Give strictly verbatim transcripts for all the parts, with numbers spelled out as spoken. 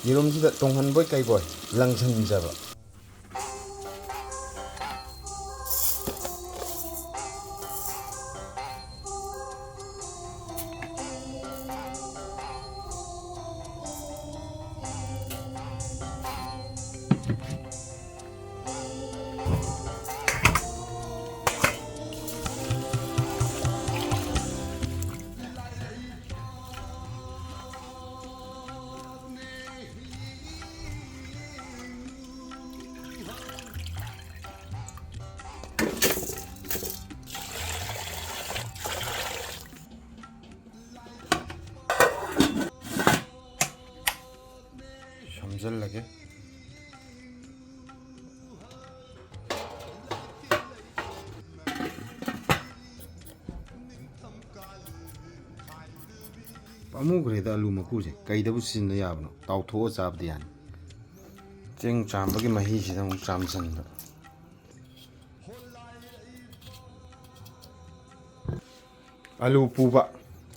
ꯌꯦꯔꯨꯝꯁꯤꯗ ꯇꯣꯡꯍꯟꯕꯣꯏ ꯀꯩꯕꯣꯏ ꯂꯪꯁꯤꯟꯖꯕ꯫ ꯁꯝꯖꯜꯂꯒꯦ꯫ ꯄꯥꯝꯃꯨꯈ꯭ꯔꯦꯗ ꯑꯂꯨ ꯃꯀꯨꯁꯦ, ꯀꯩꯗꯕꯨ ꯁꯤꯖꯤꯟꯅ ꯌꯥꯕꯅꯣ? ꯇꯥꯎꯊꯣꯛꯑ ꯆꯥꯕꯗꯤ ꯌꯥꯅꯤ꯫ ꯆꯦꯡ ꯆꯥꯝꯕꯒꯤ ꯃꯍꯤꯁꯤꯗ ꯑꯃꯨꯛ ꯆꯥꯝꯁꯤꯟꯕ꯫ ꯑꯂꯨ ꯄꯨꯕ,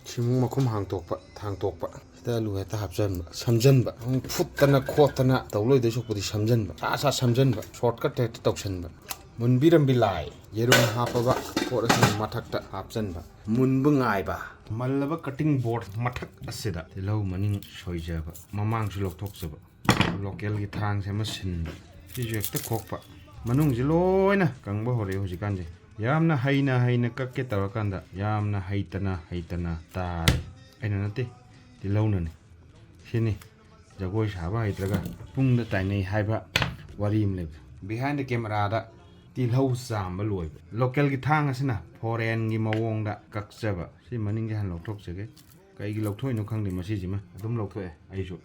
ꯁꯤꯃꯨꯛ ꯃꯈꯨꯝ ꯍꯥꯡꯇꯣꯛꯄ, ꯊꯥꯡꯇꯣꯛꯄ꯫ ꯁꯤꯗ ꯑꯂꯨ ꯍꯦꯛꯇ ꯍꯥꯞꯆꯟꯕ, ꯁꯝꯖꯟꯕ꯫ ꯑꯃꯨꯛ ꯐꯨꯠꯇꯅ ꯈꯣꯠꯇꯅ ꯇꯧ ꯂꯣꯏꯗꯣꯏ ꯁꯔꯨꯛꯄꯨꯗꯤ ꯁꯝꯖꯟꯕ, ꯁꯥ ꯁꯥ ꯁꯝꯖꯟꯕ, shortcut ꯍꯦꯛꯇ ꯇꯧꯁꯟꯕ꯫ ꯃꯨꯟꯕꯤꯔꯝꯕꯤ ꯂꯥꯏ, ꯌꯦꯔꯨꯝ ꯍꯥꯞꯄꯕ ꯄꯣꯠ ꯑꯁꯤꯒꯤ ꯃꯊꯛꯇ ꯍꯥꯞꯆꯟꯕ꯫ ꯃꯨꯟꯕ ꯉꯥꯏꯕ꯫ ꯃꯜꯂꯕ cutting board ꯃꯊꯛ ꯑꯁꯤꯗ ꯇꯤꯜꯍꯧ ꯃꯅꯤꯡ ꯁꯣꯏꯖꯕ, ꯃꯃꯥꯡꯁꯨ ꯂꯧꯊꯣꯛꯆꯕ꯫ Local ꯒꯤ ꯊꯥꯡꯁꯦ ꯑꯃ ꯁꯤꯟꯕ꯫ ꯁꯤꯁꯨ ꯍꯦꯛꯇ ꯈꯣꯛꯄ꯫ ꯃꯅꯨꯡꯁꯤ ꯂꯣꯏꯅ ꯀꯪꯕ ꯍꯧꯔꯛꯑꯦ ꯍꯧꯖꯤꯛꯀꯥꯟꯁꯦ꯫ ꯌꯥꯝꯅ ꯍꯩꯅ ꯍꯩꯅ ꯀꯛꯀꯦ ꯇꯧꯔꯀꯥꯟꯗ ꯌꯥꯝꯅ ꯍꯩꯇꯅ ꯍꯩꯇꯅ ꯇꯥꯔꯦ꯫ ꯑꯩꯅ ꯅꯠꯇꯦ, ꯇꯤꯜꯍꯧꯅꯅꯤ꯫ ꯁꯤꯅꯤ ꯖꯒꯣꯏ ꯁꯥꯕ ꯍꯩꯇ꯭ꯔꯒ ꯄꯨꯡꯗ ꯇꯥꯏꯅꯩ ꯍꯥꯏꯕ ꯋꯥꯔꯤ ꯑꯃ ꯂꯩꯕꯗꯣ꯫ Behind the camera ꯗ ꯇꯤꯜꯍꯧ ꯆꯥꯝꯕ ꯂꯣꯏꯕ꯫ Local ꯒꯤ ꯊꯥꯡ ꯑꯁꯤꯅ foreign ꯒꯤ ꯃꯑꯣꯡꯗ ꯀꯛꯆꯕ꯫ ꯁꯤ ꯃꯅꯤꯡꯁꯦ ꯍꯥꯟꯅ ꯂꯧꯊꯣꯛꯆꯒꯦ꯫ ꯀꯩꯒꯤ ꯂꯧꯊꯣꯛꯏꯅꯣ ꯈꯪꯗꯦ ꯃꯁꯤꯁꯤꯃ꯫ ꯑꯗꯨꯝ ꯂꯧꯊꯣꯛꯑꯦ꯫ ꯑꯩꯁꯨ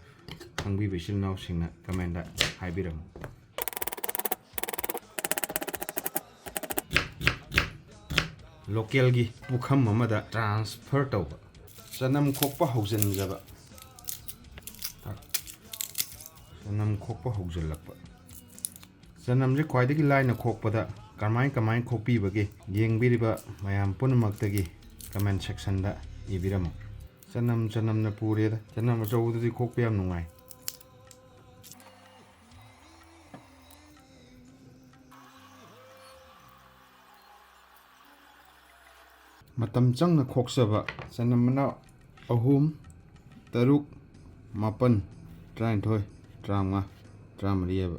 ꯈꯪꯕꯤꯕ ꯏꯆꯤꯜ ꯏꯅꯥꯎꯁꯤꯡꯅ comment ꯇ ꯍꯥꯏꯕꯤꯔꯝꯃꯨ꯫ Local ꯒꯤ ꯄꯨꯈꯝ ꯑꯃꯗ transfer ꯇꯧꯕ꯫ ꯆꯅꯝ ꯈꯣꯛꯄ ꯍꯧꯖꯤꯟꯖꯕ꯫ ꯆꯅꯝ ꯈꯣꯛꯄ ꯍꯧꯖꯤꯜꯂꯛꯄ꯫ ꯆꯅꯝꯁꯦ ꯈ꯭ꯋꯥꯏꯗꯒꯤ ꯂꯥꯏꯅ ꯈꯣꯛꯄꯗ ꯀꯃꯥꯏ ꯀꯃꯥꯏ ꯈꯣꯛꯄꯤꯕꯒꯦ? ꯌꯦꯡꯕꯤꯔꯤꯕ ꯃꯌꯥꯝ ꯄꯨꯝꯅꯃꯛꯇꯒꯤ comment section ꯗ ꯏꯕꯤꯔꯝꯃꯨ꯫ ꯆꯅꯝ ꯆꯅꯝꯅ ꯄꯨꯔꯦꯗ꯫ ꯆꯅꯝ ꯑꯆꯧꯕꯗꯨꯗꯤ ꯈꯣꯛꯄ ꯌꯥꯝ ꯅꯨꯡꯉꯥꯏ꯫ ꯃꯇꯝ ꯆꯪꯅ ꯈꯣꯛꯆꯕ ꯆꯅꯝ ꯃꯅꯥ ꯑꯍꯨꯝ, ꯇꯔꯨꯛ, ꯃꯥꯄꯟ, ꯇꯔꯥꯅꯤꯊꯣꯏ, ꯇꯔꯥꯃꯉꯥ, ꯇꯔꯥꯃꯔꯤ ꯍꯥꯏꯕ꯫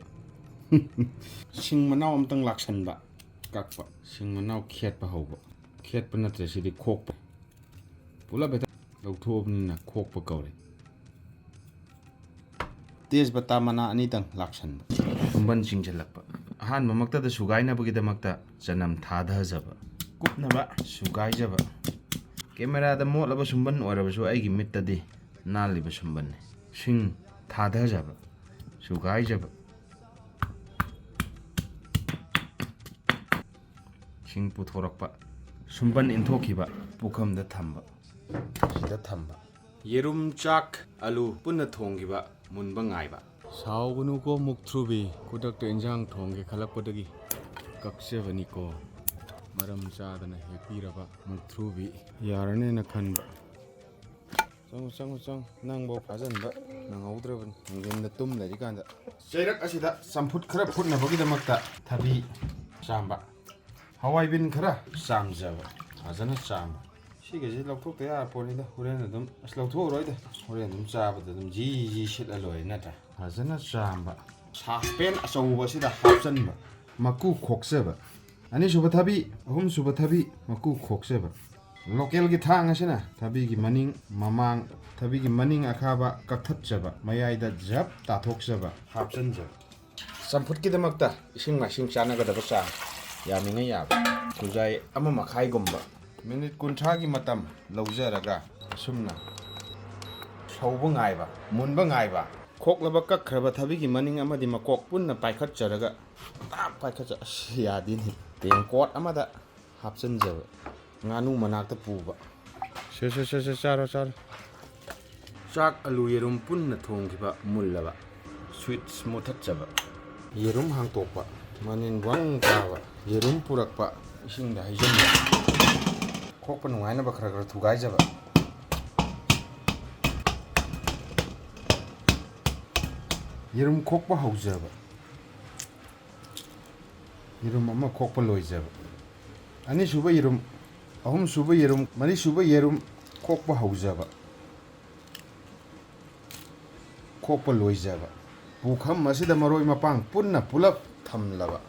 ꯁꯤꯡ ꯃꯅꯥꯎ ꯑꯃꯇꯪ ꯂꯥꯛꯁꯟꯕ, ꯀꯛꯄ꯫ ꯁꯤꯡ ꯃꯅꯥꯎ ꯈꯦꯠꯄ ꯍꯧꯕ꯫ ꯈꯦꯠꯄ ꯅꯠꯇ꯭ꯔꯦ, ꯁꯤꯗꯤ ꯈꯣꯛꯄ꯫ ꯄꯨꯂꯞ ꯍꯦꯛꯇ ꯂꯧꯊꯣꯛꯑꯕꯅꯤꯅ ꯈꯣꯛꯄ ꯀꯧꯔꯦ꯫ ꯇꯦꯖꯄꯇꯥ ꯃꯅꯥ ꯑꯅꯤꯇꯪ ꯂꯥꯛꯁꯟꯕ꯫ ꯁꯨꯝꯕꯟ ꯆꯤꯡꯁꯤꯜꯂꯛꯄ꯫ ꯑꯍꯥꯟꯕꯃꯛꯇꯗ ꯁꯨꯒꯥꯏꯅꯕꯒꯤꯗꯃꯛꯇ ꯆꯅꯝ ꯊꯥꯗꯖꯕ꯫ ꯀꯨꯞꯅꯕ ꯁꯨꯒꯥꯏꯖꯕ꯫ ꯀꯦꯃꯦꯔꯥꯗ ꯃꯣꯠꯂꯕ ꯁꯨꯝꯕꯟ ꯑꯣꯏꯔꯕꯁꯨ ꯑꯩꯒꯤ ꯃꯤꯠꯇꯗꯤ ꯅꯥꯜꯂꯤꯕ ꯁꯨꯝꯕꯟꯅꯤ꯫ ꯁꯤꯡ ꯊꯥꯗꯖꯕ꯫ ꯁꯨꯒꯥꯏꯖꯕ꯫ ꯁꯤꯡ ꯄꯨꯊꯣꯔꯛꯄ꯫ ꯁꯨꯝꯕꯟ ꯏꯟꯊꯣꯛꯈꯤꯕ꯫ ꯄꯨꯈꯝꯗ ꯊꯝꯕ꯫ ꯁꯤꯗ ꯊꯝꯕ꯫ ꯌꯦꯔꯨꯝ, ꯆꯥꯛ, ꯑꯂꯨ ꯄꯨꯟꯅ ꯊꯣꯡꯈꯤꯕ ꯃꯨꯟꯕ ꯉꯥꯏꯕ꯫ ꯁꯥꯎꯒꯅꯨꯀꯣ ꯃꯨꯛꯊ꯭ꯔꯨꯕꯤ, ꯈꯨꯗꯛꯇ ꯏꯟꯖꯥꯡ ꯊꯣꯡꯒꯦ ꯈꯜꯂꯛꯄꯗꯒꯤ ꯀꯛꯆꯕꯅꯤꯀꯣ꯫ ꯃꯔꯝ ꯆꯥꯗꯅ ꯍꯦꯛꯄꯤꯔꯕ ꯃꯨꯛꯊ꯭ꯔꯨꯕꯤ꯫ ꯌꯥꯔꯅꯦꯅ ꯈꯟꯕ꯫ ꯆꯪꯉꯨ, ꯆꯪꯉꯨ, ꯆꯪꯉꯨ꯫ ꯅꯪꯐꯧ ꯐꯥꯖꯟꯕ ꯅꯪꯍꯧꯗ꯭ꯔꯕꯅꯤ, ꯅꯨꯡꯊꯤꯟꯗ ꯇꯨꯝ ꯂꯩꯔꯤꯀꯥꯟꯗ꯫ ꯆꯩꯔꯛ ꯑꯁꯤꯗ ꯆꯝꯐꯨꯠ ꯈꯔ ꯐꯨꯠꯅꯕꯒꯤꯗꯃꯛꯇ ꯊꯕꯤ ꯆꯥꯝꯕ꯫ ꯍꯋꯥꯏꯕꯤꯟ ꯈꯔ ꯆꯥꯝꯖꯕ, ꯐꯖꯅ ꯆꯥꯝꯕ꯫ ꯁꯤꯒꯩꯁꯤ ꯂꯧꯊꯣꯛꯇ ꯌꯥꯔ ꯄꯣꯠꯅꯤꯗ, ꯍꯣꯔꯦꯟ ꯑꯗꯨꯝ, ꯑꯁ, ꯂꯧꯊꯣꯛꯑꯔꯣꯏꯗ, ꯍꯣꯔꯦꯟ ꯑꯗꯨꯝ ꯆꯥꯕꯗ ꯑꯗꯨꯝ ꯖꯤ ꯖꯤ ꯁꯤꯠꯂ ꯂꯣꯏꯔꯦ ꯅꯠꯇ꯭ꯔꯥ? ꯐꯖꯅ ꯆꯥꯝꯕ꯫ ꯁꯥꯁꯄꯦꯟ ꯑꯆꯧꯕꯁꯤꯗ ꯍꯥꯞꯆꯟꯕ꯫ ꯃꯀꯨ ꯈꯣꯛꯆꯕ꯫ ꯑꯅꯤꯁꯨꯕ ꯊꯕꯤ, ꯑꯍꯨꯝꯁꯨꯕ ꯊꯕꯤ, ꯃꯀꯨ ꯈꯣꯛꯆꯕ꯫ ꯂꯣꯀꯦꯜꯒꯤ ꯊꯥꯡ ꯑꯁꯤꯅ ꯊꯕꯤꯒꯤ ꯃꯅꯤꯡ, ꯃꯃꯥꯡ, ꯊꯕꯤꯒꯤ ꯃꯅꯤꯡ ꯑꯈꯥꯕ ꯀꯛꯊꯠꯆꯕ, ꯃꯌꯥꯏꯗ ꯖꯞ ꯇꯥꯊꯣꯛꯆꯕ, ꯍꯥꯞꯆꯟꯖꯕ꯫ ꯆꯝꯐꯨꯠꯀꯤꯗꯃꯛꯇ ꯏꯁꯤꯡ ꯃꯥꯏꯁꯤꯡ ꯆꯥꯟꯅꯒꯗꯕ ꯆꯥꯡ, ꯌꯥꯝꯃꯤꯉꯩ ꯌꯥꯕ, ꯈꯨꯖꯥꯏ ꯑꯃ ꯃꯈꯥꯏꯒꯨꯝꯕ, ꯃꯤꯅꯤꯠ ꯀꯨꯟꯊ꯭ꯔꯥꯒꯤ ꯃꯇꯝ ꯂꯧꯖꯔꯒ ꯑꯁꯨꯝꯅ ꯁꯧꯕ ꯉꯥꯏꯕ, ꯃꯨꯟꯕ ꯉꯥꯏꯕ꯫ ꯈꯣꯛꯂꯕ ꯀꯛꯈ꯭ꯔꯕ ꯊꯕꯤꯒꯤ ꯃꯅꯤꯡ ꯑꯃꯗꯤ ꯃꯀꯣꯛ ꯄꯨꯟꯅ ꯄꯥꯏꯈꯠꯆꯔꯒ, ꯇꯥꯞ ꯄꯥꯏꯈꯠꯆ-, ꯑꯁ, ꯌꯥꯗꯦꯅꯦ꯫ ꯇꯦꯡꯀꯣꯠ ꯑꯃꯗ ꯍꯥꯞꯆꯤꯟꯖꯕ꯫ ꯉꯥꯅꯨ ꯃꯅꯥꯛꯇ ꯄꯨꯕ꯫ ꯁꯦ, ꯁꯦ, ꯁꯦ, ꯁꯦ, ꯆꯥꯔꯣ, ꯆꯥꯔꯣ꯫ ꯆꯥꯛ, ꯑꯂꯨ, ꯌꯦꯔꯨꯝ ꯄꯨꯟꯅ ꯊꯣꯡꯈꯤꯕ ꯃꯨꯜꯂꯕ꯫ ꯁ꯭ꯋꯤꯠꯆ ꯃꯨꯊꯠꯆꯕ꯫ ꯌꯦꯔꯨꯝ ꯍꯥꯡꯇꯣꯛꯄ꯫ ꯃꯅꯤꯟ ꯕ꯭ꯋꯪ ꯀꯥꯕ꯫ ꯌꯦꯔꯨꯝ ꯄꯨꯔꯛꯄ꯫ ꯏꯁꯤꯡꯗ ꯍꯩꯖꯤꯟꯕ꯫ ꯈꯣꯛꯄ ꯅꯨꯡꯉꯥꯏꯅꯕ ꯈꯔ ꯈꯔ ꯊꯨꯒꯥꯏꯖꯕ꯫ ꯌꯦꯔꯨꯝ ꯈꯣꯛꯄ ꯍꯧꯖꯕ꯫ ꯌꯦꯔꯨꯝ ꯑꯃ ꯈꯣꯛꯄ ꯂꯣꯏꯖꯕ꯫ ꯑꯅꯤꯁꯨꯕ ꯌꯦꯔꯨꯝ ꯑꯍꯨꯝꯁꯨꯕ ꯌꯦꯔꯨꯝ, ꯃꯔꯤꯁꯨꯕ ꯌꯦꯔꯨꯝ ꯈꯣꯛꯄ ꯍꯧꯖꯕ, ꯈꯣꯛꯄ ꯂꯣꯏꯖꯕ꯫ ꯄꯨꯈꯝ ꯑꯁꯤꯗ ꯃꯔꯣꯏ ꯃꯄꯥꯡ ꯄꯨꯟꯅ ꯄꯨꯂꯞ ꯊꯝꯂꯕ꯫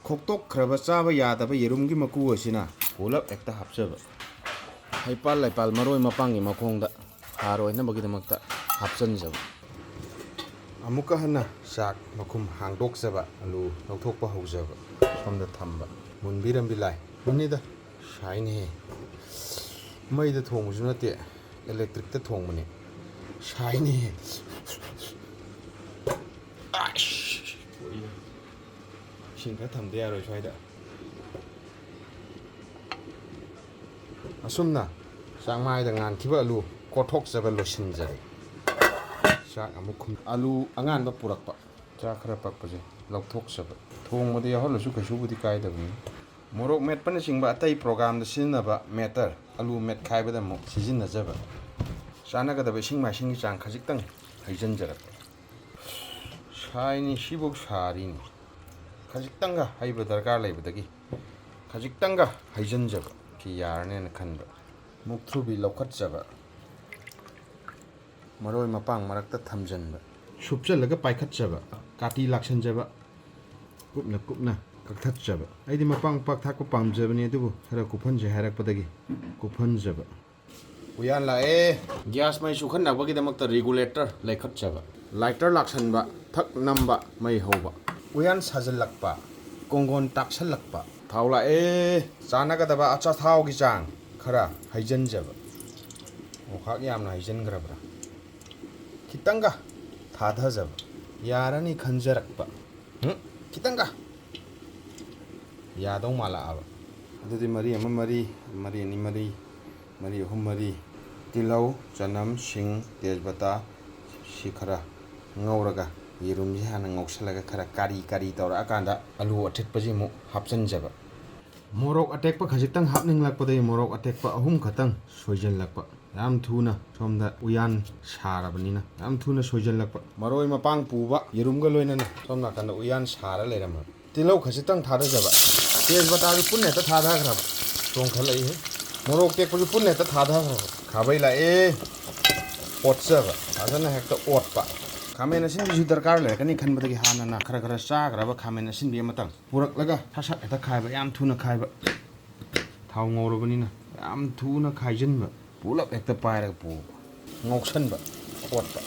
ꯈꯣꯛꯇꯣꯛꯈ꯭ꯔꯕ ꯆꯥꯕ ꯌꯥꯗꯕ ꯌꯦꯔꯨꯝꯒꯤ ꯃꯀꯨ ꯑꯁꯤꯅ ꯄꯨꯂꯞ ꯍꯦꯛꯇ ꯍꯥꯞꯆꯕ꯫ ꯍꯩꯄꯥꯜ ꯂꯩꯄꯥꯜ ꯃꯔꯣꯏ ꯃꯄꯥꯡꯒꯤ ꯃꯈꯣꯡꯗ ꯍꯥꯔꯣꯏꯅꯕꯒꯤꯗꯃꯛꯇ ꯍꯥꯞꯆꯤꯟꯖꯕ꯫ ꯑꯃꯨꯛꯀ ꯍꯟꯅ ꯆꯥꯛ ꯃꯈꯨꯝ ꯍꯥꯡꯗꯣꯛꯆꯕ, ꯑꯂꯨ ꯂꯧꯊꯣꯛꯄ ꯍꯧꯖꯕ꯫ ꯁꯣꯝꯗ ꯊꯝꯕ꯫ ꯃꯨꯟꯕꯤꯔꯝꯕꯤ ꯂꯥꯏ꯫ ꯃꯨꯟꯅꯤꯗ꯫ ꯁꯥꯏꯅꯦꯍꯦ꯫ ꯃꯩꯗ ꯊꯣꯡꯕꯁꯨ ꯅꯠꯇꯦ, ꯏꯂꯦꯛꯇ꯭ꯔꯤꯛꯇ ꯊꯣꯡꯕꯅꯤ꯫ ꯁꯥꯏꯅꯦꯍꯦ꯫ ꯑꯥꯏꯁ! ꯏꯁꯤꯡ ꯈꯔ ꯊꯝꯗ ꯌꯥꯔꯣꯏ ꯁ꯭ꯋꯥꯏꯗ꯫ ꯑꯁꯨꯝꯅ ꯆꯥꯛꯃꯥꯏꯗ ꯉꯥꯟꯈꯤꯕ ꯑꯂꯨ ꯀꯣꯠꯊꯣꯛꯆꯕ ꯂꯣꯏꯁꯤꯟꯖꯔꯦ꯫ ꯆꯥꯛ ꯑꯃꯨꯛ ꯈꯨꯝ-, ꯑꯂꯨ ꯑꯉꯥꯟꯕ ꯄꯨꯔꯛꯄ꯫ ꯆꯥꯛ ꯈꯔ ꯄꯛꯄꯁꯦ ꯂꯧꯊꯣꯛꯆꯕ꯫ ꯊꯣꯡꯕꯗ ꯌꯥꯎꯍꯜꯂꯁꯨ ꯀꯩꯁꯨꯕꯨꯗꯤ ꯀꯥꯏꯗꯕꯅꯤ꯫ ꯃꯣꯔꯣꯛ ꯃꯦꯠꯄꯅꯆꯤꯡꯕ ꯑꯇꯩ ꯄ꯭ꯔꯣꯒꯥꯝꯗ ꯁꯤꯖꯤꯟꯅꯕ ꯃꯦꯇꯔ, ꯑꯂꯨ ꯃꯦꯠꯈꯥꯏꯕꯗ ꯑꯃꯨꯛ ꯁꯤꯖꯤꯟꯅꯖꯕ꯫ ꯆꯥꯟꯅꯒꯗꯕ ꯏꯁꯤꯡ ꯃꯥꯏꯁꯤꯡꯒꯤ ꯆꯥꯡ ꯈꯖꯤꯛꯇꯪ ꯍꯩꯖꯤꯟꯖꯔꯛꯄ꯫ ꯁꯥꯏꯅꯤ, ꯁꯤꯐꯧ ꯁꯥꯔꯤꯅꯤ꯫ ꯈꯖꯤꯛꯇꯪꯒ ꯍꯩꯕ ꯗꯔꯀꯥꯔ ꯂꯩꯕꯗꯒꯤ ꯈꯖꯤꯛꯇꯪꯒ ꯍꯩꯖꯤꯟꯖꯕ ꯁꯤ ꯌꯥꯔꯅꯦꯅ ꯈꯟꯕ꯫ ꯃꯨꯛꯊ꯭ꯔꯨꯕꯤ ꯂꯧꯈꯠꯆꯕ꯫ ꯃꯔꯣꯏ ꯃꯄꯥꯡ ꯃꯔꯛꯇ ꯊꯝꯖꯤꯟꯕ꯫ ꯁꯨꯞꯆꯜꯂꯒ ꯄꯥꯏꯈꯠꯆꯕ꯫ ꯀꯥꯇꯤ ꯂꯥꯛꯁꯟꯖꯕ꯫ ꯀꯨꯞꯅ ꯀꯨꯞꯅ ꯀꯛꯊꯠꯆꯕ꯫ ꯑꯩꯗꯤ ꯃꯄꯥꯡ ꯃꯄꯥꯛ ꯊꯥꯛꯄ ꯄꯥꯝꯖꯕꯅꯤ, ꯑꯗꯨꯕꯨ ꯈꯔ ꯀꯨꯞꯍꯟꯁꯦ ꯍꯥꯏꯔꯛꯄꯗꯒꯤ ꯀꯨꯞꯍꯟꯖꯕ꯫ ꯎꯌꯥꯟ ꯂꯥꯛꯑꯦ꯫ ꯒ꯭ꯌꯥꯁ ꯃꯩ ꯆꯨꯈꯠꯅꯕꯒꯤꯗꯃꯛꯇ ꯔꯤꯒꯨꯂꯦꯇꯔ ꯂꯩꯈꯠꯆꯕ꯫ ꯂꯥꯏꯇꯔ ꯂꯥꯛꯁꯟꯕ, ꯊꯛ ꯅꯝꯕ, ꯃꯩ ꯍꯧꯕ꯫ ꯎꯌꯥꯟ ꯁꯥꯖꯤꯜꯂꯛꯄ, ꯀꯣꯡꯒꯣꯟ ꯇꯥꯛꯁꯜꯂꯛꯄ꯫ ꯊꯥꯎ ꯂꯥꯛꯑꯦ꯫ ꯆꯥꯟꯅꯒꯗꯕ ꯑꯆꯥꯊꯥꯎꯒꯤ ꯆꯥꯡ ꯈꯔ ꯍꯩꯖꯤꯟꯖꯕ꯫ ꯑꯣꯈꯥꯛ ꯌꯥꯝꯅ ꯍꯩꯖꯤꯟꯈ꯭ꯔꯕ꯭ꯔꯥ? ꯈꯤꯇꯪꯒ ꯊꯥꯗꯖꯕ꯫ ꯌꯥꯔꯅꯤ ꯈꯟꯖꯔꯛꯄ꯫ ꯍꯨꯝ? ꯈꯤꯇꯪꯒ ꯌꯥꯗꯧ ꯃꯥꯜꯂꯛꯑꯕ꯫ ꯑꯗꯨꯗꯤ ꯃꯔꯤ ꯑꯃ ꯃꯔꯤ, ꯃꯔꯤ ꯑꯅꯤ ꯃꯔꯤ, ꯃꯔꯤ ꯑꯍꯨꯝ ꯃꯔꯤ꯫ ꯇꯤꯜꯍꯧ, ꯆꯅꯝ, ꯁꯤꯡ, ꯇꯦꯖꯄꯇꯥ ꯁꯤ ꯈꯔ ꯉꯧꯔꯒ, ꯌꯦꯔꯨꯝꯁꯤ ꯍꯥꯟꯅ ꯉꯧꯁꯜꯂꯒ ꯈꯔ ꯀꯥꯔꯤ ꯀꯥꯔꯤ ꯇꯧꯔꯛꯑꯀꯥꯟꯗ ꯑꯂꯨ ꯑꯊꯤꯠꯄꯁꯤ ꯑꯃꯨꯛ ꯍꯥꯞꯆꯤꯟꯖꯕ꯫ ꯃꯣꯔꯣꯛ ꯑꯇꯦꯛꯄ ꯈꯖꯤꯛꯇꯪ ꯍꯥꯞꯅꯤꯡꯂꯛꯄꯗꯒꯤ ꯃꯣꯔꯣꯛ ꯑꯇꯦꯛꯄ ꯑꯍꯨꯝ ꯈꯛꯇꯪ ꯁꯣꯏꯖꯤꯜꯂꯛꯄ꯫ ꯌꯥꯝ ꯊꯨꯅ ꯁꯣꯝꯗ ꯎꯌꯥꯟ ꯁꯥꯔꯕꯅꯤꯅ ꯌꯥꯝ ꯊꯨꯅ ꯁꯣꯏꯖꯤꯜꯂꯛꯄ꯫ ꯃꯔꯣꯏ ꯃꯄꯥꯡ ꯄꯨꯕ ꯌꯦꯔꯨꯝꯒ ꯂꯣꯏꯅꯅ ꯁꯣꯝ ꯅꯥꯀꯟꯗ ꯎꯌꯥꯟ ꯁꯥꯔ ꯂꯩꯔꯝꯃꯕ꯫ ꯇꯤꯜꯍꯧ ꯈꯖꯤꯛꯇꯪ ꯊꯥꯗꯖꯕ꯫ ꯇꯦꯖꯄꯇꯥꯁꯨ ꯄꯨꯟꯅ ꯍꯦꯛꯇ ꯊꯥꯗꯈ꯭ꯔꯕ꯫ ꯆꯣꯡꯈꯠꯂꯛꯏꯍꯦ꯫ ꯃꯣꯔꯣꯛ ꯇꯦꯛꯄꯁꯨ ꯄꯨꯟꯅ ꯍꯦꯛꯇ ꯊꯥꯗꯈ꯭ꯔꯕ꯫ ꯈꯥꯕꯩ ꯂꯥꯛꯑꯦ꯫ ꯑꯣꯠꯆꯕ꯫ ꯐꯖꯅ ꯍꯦꯛꯇ ꯑꯣꯠꯄ꯫ ꯈꯥꯃꯦꯟ ꯑꯁꯤꯟꯕꯤꯁꯨ ꯗꯔꯀꯥꯔ ꯂꯩꯔꯛꯀꯅꯤ ꯈꯟꯕꯗꯒꯤ ꯍꯥꯟꯅꯅ ꯈꯔ ꯈꯔ ꯆꯥꯈ꯭ꯔꯕ ꯈꯥꯃꯦꯟ ꯑꯁꯤꯟꯕꯤ ꯑꯃꯇꯪ ꯄꯨꯔꯛꯂꯒ ꯁꯠ ꯁꯠ ꯍꯦꯛꯇ ꯈꯥꯏꯕ, ꯌꯥꯝ ꯊꯨꯅ ꯈꯥꯏꯕ꯫ ꯊꯥꯎ ꯉꯧꯔꯕꯅꯤꯅ ꯌꯥꯝ ꯊꯨꯅ ꯈꯥꯏꯖꯤꯟꯕ꯫ ꯄꯨꯂꯞ ꯍꯦꯛꯇ ꯄꯥꯏꯔꯒ ꯄꯨꯕ꯫ ꯉꯧꯁꯟꯕ, ꯀꯣꯠꯄ꯫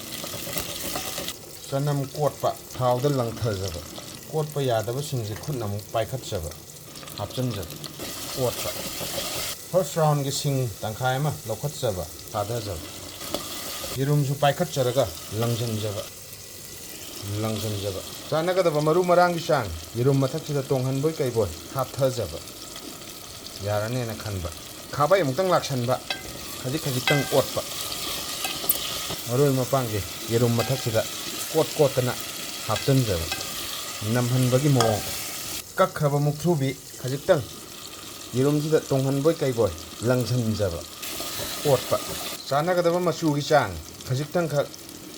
ꯆꯅꯝ ꯀꯣꯠꯄ, ꯊꯥꯎꯗ ꯂꯪꯊꯖꯕ꯫ ꯀꯣꯠꯄ ꯌꯥꯗꯕꯁꯤꯡꯁꯦ ꯈꯨꯠꯅ ꯑꯃꯨꯛ ꯄꯥꯏꯈꯠꯆꯕ, ꯍꯥꯞꯆꯤꯟꯖꯕ, ꯀꯣꯠꯄ꯫ First roundꯒꯤ ꯁꯤꯡ ꯇꯪꯈꯥꯏ ꯑꯃ ꯂꯧꯈꯠꯆꯕ, ꯊꯥꯗꯖꯕ꯫ ꯌꯦꯔꯨꯝꯁꯨ ꯄꯥꯏꯈꯠꯆꯔꯒ ꯂꯪꯁꯤꯟꯖꯕ, ꯂꯪꯁꯤꯟꯖꯕ꯫ ꯆꯥꯟꯅꯒꯗꯕ ꯃꯔꯨ ꯃꯔꯥꯡꯒꯤ ꯆꯥꯡ ꯌꯦꯔꯨꯝ ꯃꯊꯛꯁꯤꯗ ꯇꯣꯡꯍꯟꯕꯣꯏ ꯀꯩꯕꯣꯏ ꯍꯥꯞꯊꯖꯕ꯫ ꯌꯥꯔꯅꯦꯅ ꯈꯟꯕ꯫ ꯈꯥꯕꯩ ꯑꯃꯨꯛꯇꯪ ꯂꯥꯛꯁꯟꯕ, ꯈꯖꯤꯛ ꯈꯖꯤꯛꯇꯪ ꯑꯣꯠꯄ꯫ ꯃꯔꯣꯏ ꯃꯄꯥꯡꯁꯦ ꯌꯦꯔꯨꯝ ꯃꯊꯛꯁꯤꯗ ꯀꯣꯠ ꯀꯣꯠꯇꯅ ꯍꯥꯞꯆꯤꯟꯖꯕ, ꯅꯝꯍꯟꯕꯒꯤ ꯃꯑꯣꯡ꯫ ꯀꯛꯈ꯭ꯔꯕ ꯃꯨꯛꯊ꯭ꯔꯨꯕꯤ ꯈꯖꯤꯛꯇꯪ ꯌꯦꯔꯨꯝꯁꯤꯗ ꯇꯣꯡꯍꯟꯕꯣꯏ ꯀꯩꯕꯣꯏ ꯂꯪꯁꯤꯟꯖꯕ, ꯑꯣꯠꯄ꯫ ꯆꯥꯟꯅꯒꯗꯕ ꯃꯆꯨꯒꯤ ꯆꯥꯡ ꯈꯖꯤꯛꯇꯪꯈꯛ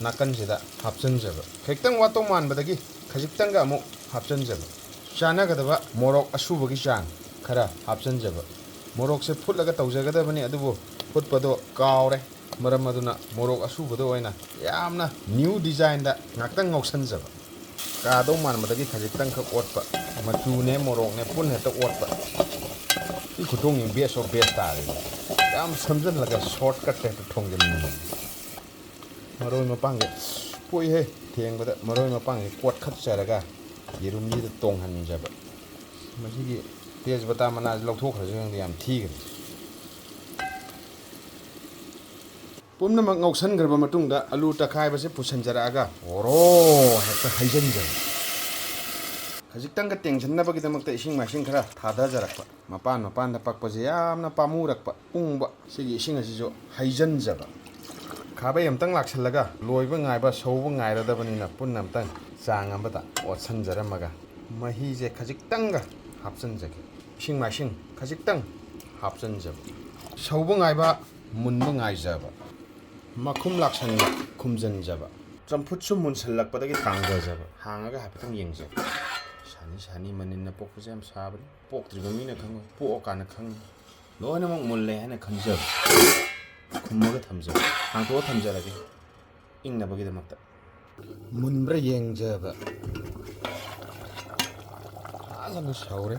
ꯅꯥꯀꯟꯁꯤꯗ ꯍꯥꯞꯆꯤꯟꯖꯕ꯫ ꯈꯖꯤꯛꯇꯪ ꯋꯥꯠꯇꯧ ꯃꯥꯟꯕꯗꯒꯤ ꯈꯖꯤꯛꯇꯪꯒ ꯑꯃꯨꯛ ꯍꯥꯞꯆꯤꯟꯖꯕ꯫ ꯆꯥꯟꯅꯒꯗꯕ ꯃꯣꯔꯣꯛ ꯑꯁꯨꯕꯒꯤ ꯆꯥꯡ ꯈꯔ ꯍꯥꯞꯆꯤꯟꯖꯕ꯫ ꯃꯣꯔꯣꯛꯁꯦ ꯐꯨꯠꯂꯒ ꯇꯧꯖꯒꯗꯕꯅꯤ, ꯑꯗꯨꯕꯨ ꯐꯨꯠꯄꯗꯣ ꯀꯥꯎꯔꯦ꯫ ꯃꯔꯝ ꯑꯗꯨꯅ ꯃꯣꯔꯣꯛ ꯑꯁꯨꯕꯗꯣ ꯑꯣꯏꯅ ꯌꯥꯝꯅ new designꯗ ꯉꯥꯛꯇꯪ ꯉꯧꯁꯟꯖꯕ꯫ ꯀꯥꯗꯧ ꯃꯥꯟꯕꯗꯒꯤ ꯈꯖꯤꯛꯇꯪꯈꯛ ꯑꯣꯠꯄ꯫ ꯃꯆꯨꯅꯦ ꯃꯣꯔꯣꯛꯅꯦ ꯄꯨꯟꯅ ꯍꯦꯛꯇ ꯑꯣꯠꯄ꯫ ꯁꯤ ꯈꯨꯊꯣꯡꯁꯤ best of best ꯇꯥꯔꯦꯅꯦ꯫ ꯌꯥꯝ ꯁꯝꯖꯜꯂꯒ shortcutꯇ ꯍꯦꯛꯇ ꯊꯣꯡꯖꯤꯟꯕꯅꯤ꯫ ꯃꯔꯣꯏ ꯃꯄꯥꯡꯁꯦ ꯄꯣꯛꯏꯍꯦ꯫ ꯊꯦꯡꯕꯗ ꯃꯔꯣꯏ ꯃꯄꯥꯡꯁꯦ ꯀꯣꯠꯈꯠꯆꯔꯒ ꯌꯦꯔꯨꯝꯁꯤꯗ ꯇꯣꯡꯍꯟꯖꯕ꯫ ꯃꯁꯤꯒꯤ ꯇꯦꯖꯄꯇꯥ ꯃꯅꯥꯁꯤ ꯂꯧꯊꯣꯛꯈ꯭ꯔꯁꯨ ꯈꯪꯗꯦ, ꯌꯥꯝ ꯊꯤꯈ꯭ꯔꯦ꯫ ꯄꯨꯝꯅꯃꯛ ꯉꯧꯁꯟꯈ꯭ꯔꯕ ꯃꯇꯨꯡꯗ ꯑꯂꯨ ꯇꯛꯈꯥꯏꯕꯁꯦ ꯄꯨꯁꯟꯖꯔꯛꯑꯒ ꯑꯣꯔꯣ ꯍꯦꯛꯇ ꯍꯩꯖꯤꯟꯖꯕ꯫ ꯈꯖꯤꯛꯇꯪꯒ ꯇꯦꯡꯁꯤꯟꯅꯕꯒꯤꯗꯃꯛꯇ ꯏꯁꯤꯡ ꯃꯥꯏꯁꯤꯡ ꯈꯔ ꯊꯥꯗꯖꯔꯛꯄ꯫ ꯃꯄꯥꯟ ꯃꯄꯥꯟꯗ ꯄꯛꯄꯁꯦ ꯌꯥꯝꯅ ꯄꯥꯝꯃꯨꯔꯛꯄ, ꯎꯪꯕ꯫ ꯁꯤꯒꯤ ꯏꯁꯤꯡ ꯑꯁꯤꯁꯨ ꯍꯩꯖꯤꯟꯖꯕ꯫ ꯈꯥꯕꯩ ꯑꯃꯇꯪ ꯂꯥꯛꯁꯜꯂꯒ ꯂꯣꯏꯕ ꯉꯥꯏꯕ, ꯁꯧꯕ ꯉꯥꯏꯔꯗꯕꯅꯤꯅ ꯄꯨꯟꯅ ꯑꯃꯇꯪ ꯆꯥꯡ ꯑꯃꯗ ꯑꯣꯠꯁꯟꯖꯔꯝꯃꯒ ꯃꯍꯤꯁꯦ ꯈꯖꯤꯛꯇꯪꯒ ꯍꯥꯞꯆꯤꯟꯖꯒꯦ꯫ ꯏꯁꯤꯡ ꯃꯥꯏꯁꯤꯡ ꯈꯖꯤꯛꯇꯪ ꯍꯥꯞꯆꯤꯟꯖꯕ꯫ ꯁꯧꯕ ꯉꯥꯏꯕ, ꯃꯨꯟꯕ ꯉꯥꯏꯖꯕ꯫ ꯃꯈꯨꯝ ꯂꯥꯛꯁꯟꯕ, ꯈꯨꯝꯖꯤꯟꯖꯕ꯫ ꯆꯝꯐꯨꯠꯁꯨ ꯃꯨꯟꯁꯜꯂꯛꯄꯗꯒꯤ ꯊꯥꯡꯊꯖꯕ꯫ ꯍꯥꯡꯉꯒ ꯍꯥꯏꯐꯦꯠꯇꯪ ꯌꯦꯡꯖꯕ꯫ ꯁꯥꯅꯤ ꯁꯥꯅꯤ, ꯃꯅꯤꯟꯅ ꯄꯣꯛꯄꯁꯦ ꯌꯥꯝ ꯁꯥꯕꯅꯤ꯫ ꯄꯣꯛꯇ꯭ꯔꯤꯕ ꯃꯤꯅ ꯈꯪꯉꯣꯏ, ꯄꯣꯛꯑꯀꯥꯟꯗ ꯈꯪꯉꯤ꯫ ꯂꯣꯏꯅꯃꯛ ꯃꯨꯜꯂꯦ ꯍꯥꯏꯅ ꯈꯟꯖꯕ, ꯈꯨꯝꯃꯒ ꯊꯝꯖꯕ, ꯍꯥꯡꯇꯣꯛꯑ ꯊꯝꯖꯔꯒꯦ ꯏꯪꯅꯕꯒꯤꯗꯃꯛꯇ꯫ ꯃꯨꯟꯕ꯭ꯔꯥ ꯌꯦꯡꯖꯕ꯫ ꯐꯖꯅ ꯁꯧꯔꯦ꯫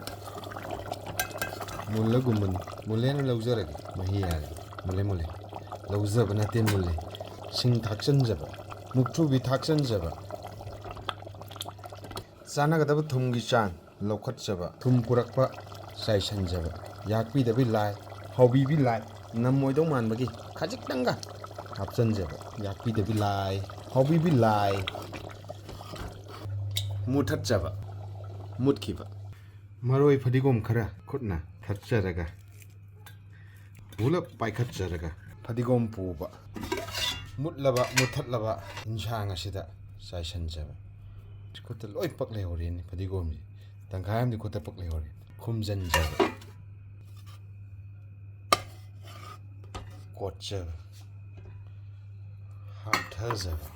ꯃꯨꯜꯂꯒꯨꯝꯕꯅꯤ꯫ ꯃꯨꯜꯂꯦꯅ ꯂꯧꯖꯔꯒꯦ꯫ ꯃꯍꯤ ꯌꯥꯔꯦ꯫ ꯃꯨꯜꯂꯦ, ꯃꯨꯜꯂꯦ꯫ ꯂꯧꯖꯕ ꯅꯠꯇꯦ, ꯃꯨꯜꯂꯦ꯫ ꯁꯤꯡ ꯊꯥꯛꯆꯟꯖꯕ꯫ ꯃꯨꯛꯊ꯭ꯔꯨꯕꯤ ꯊꯥꯛꯆꯟꯖꯕ꯫ ꯆꯥꯟꯅꯒꯗꯕ ꯊꯨꯝꯒꯤ ꯆꯥꯡ ꯂꯧꯈꯠꯆꯕ꯫ ꯊꯨꯝ ꯄꯨꯔꯛꯄ ꯆꯥꯏꯁꯟꯖꯕ꯫ ꯌꯥꯛꯄꯤꯗꯕꯤ ꯂꯥꯏ, ꯍꯥꯎꯕꯤꯕꯤ ꯂꯥꯏ, ꯅꯝꯃꯣꯏꯗꯧ ꯃꯥꯟꯕꯒꯤ ꯈꯖꯤꯛꯇꯪꯒ ꯍꯥꯞꯆꯟꯖꯕ꯫ ꯌꯥꯛꯄꯤꯗꯕꯤ ꯂꯥꯏ, ꯍꯥꯎꯕꯤꯕꯤ ꯂꯥꯏ꯫ ꯃꯨꯊꯠꯆꯕ, ꯃꯨꯠꯈꯤꯕ꯫ ꯃꯔꯣꯏ ꯐꯗꯤꯒꯣꯝ ꯈꯔ ꯈꯨꯠꯅ ꯊꯠꯆꯔꯒ ꯄꯨꯂꯞ ꯄꯥꯏꯈꯠꯆꯔꯒ ꯐꯗꯤꯒꯣꯝ ꯄꯨꯕ꯫ ꯃꯨꯠꯂꯕ, ꯃꯨꯠꯊꯠꯂꯕ ꯏꯟꯁꯥꯡ ꯑꯁꯤꯗ ꯆꯥꯏꯁꯟꯖꯕ꯫ ꯈꯨꯠꯇ ꯂꯣꯏ ꯄꯛ ꯂꯩꯍꯧꯔꯦꯅꯦ ꯐꯗꯤꯒꯣꯝꯁꯦ꯫ ꯇꯪꯈꯥꯏ ꯑꯃꯗꯤ ꯈꯨꯠꯇ ꯄꯛ ꯂꯩꯍꯧꯔꯦ꯫ ꯈꯨꯝꯖꯟꯖꯕ꯫ ꯀꯣꯠꯆꯕ꯫ ꯍꯥꯞꯊꯖꯕ꯫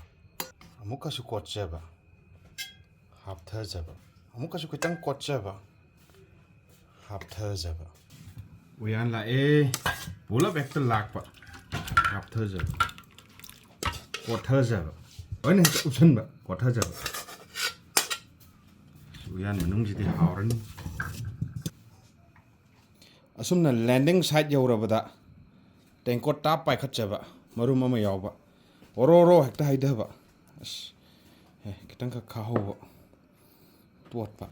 ꯑꯃꯨꯛꯀꯁꯨ ꯀꯣꯠꯆꯕ꯫ ꯍꯥꯞꯊꯖꯕ꯫ ꯑꯃꯨꯛꯀꯁꯨ ꯈꯤꯇꯪ ꯀꯣꯠꯆꯕ꯫ ꯍꯥꯞꯊꯖꯕ꯫ ꯎꯌꯥꯟ ꯂꯥꯛꯑꯦ꯫ ꯄꯨꯂꯞ ꯍꯦꯛꯇ ꯂꯥꯛꯄ꯫ ꯍꯥꯞꯊꯖꯕ꯫ ꯀꯣꯠꯊꯖꯕ꯫ ꯂꯣꯏꯅ ꯍꯦꯛꯇ ꯎꯞꯁꯟꯕ꯫ ꯀꯣꯠꯊꯖꯕ꯫ ꯎꯌꯥꯟ ꯃꯅꯨꯡꯁꯤꯗꯤ ꯍꯥꯎꯔꯅꯤ꯫ ꯑꯁꯨꯝꯅ ꯂꯦꯟꯗꯤꯡ ꯁꯥꯏꯠ ꯌꯧꯔꯕꯗ ꯇꯦꯡꯀꯣꯠ ꯇꯥꯞ ꯄꯥꯏꯈꯠꯆꯕ, ꯃꯔꯨꯝ ꯑꯃ ꯌꯥꯎꯕ꯫ ꯑꯣꯔꯣ ꯑꯣꯔꯣ ꯍꯦꯛꯇ ꯍꯩꯊꯕ꯫ ꯑꯁ, ꯑꯦ, ꯈꯤꯇꯪꯈꯛ ꯈꯥꯍꯧꯕ꯫ ꯇꯣꯠꯄ꯫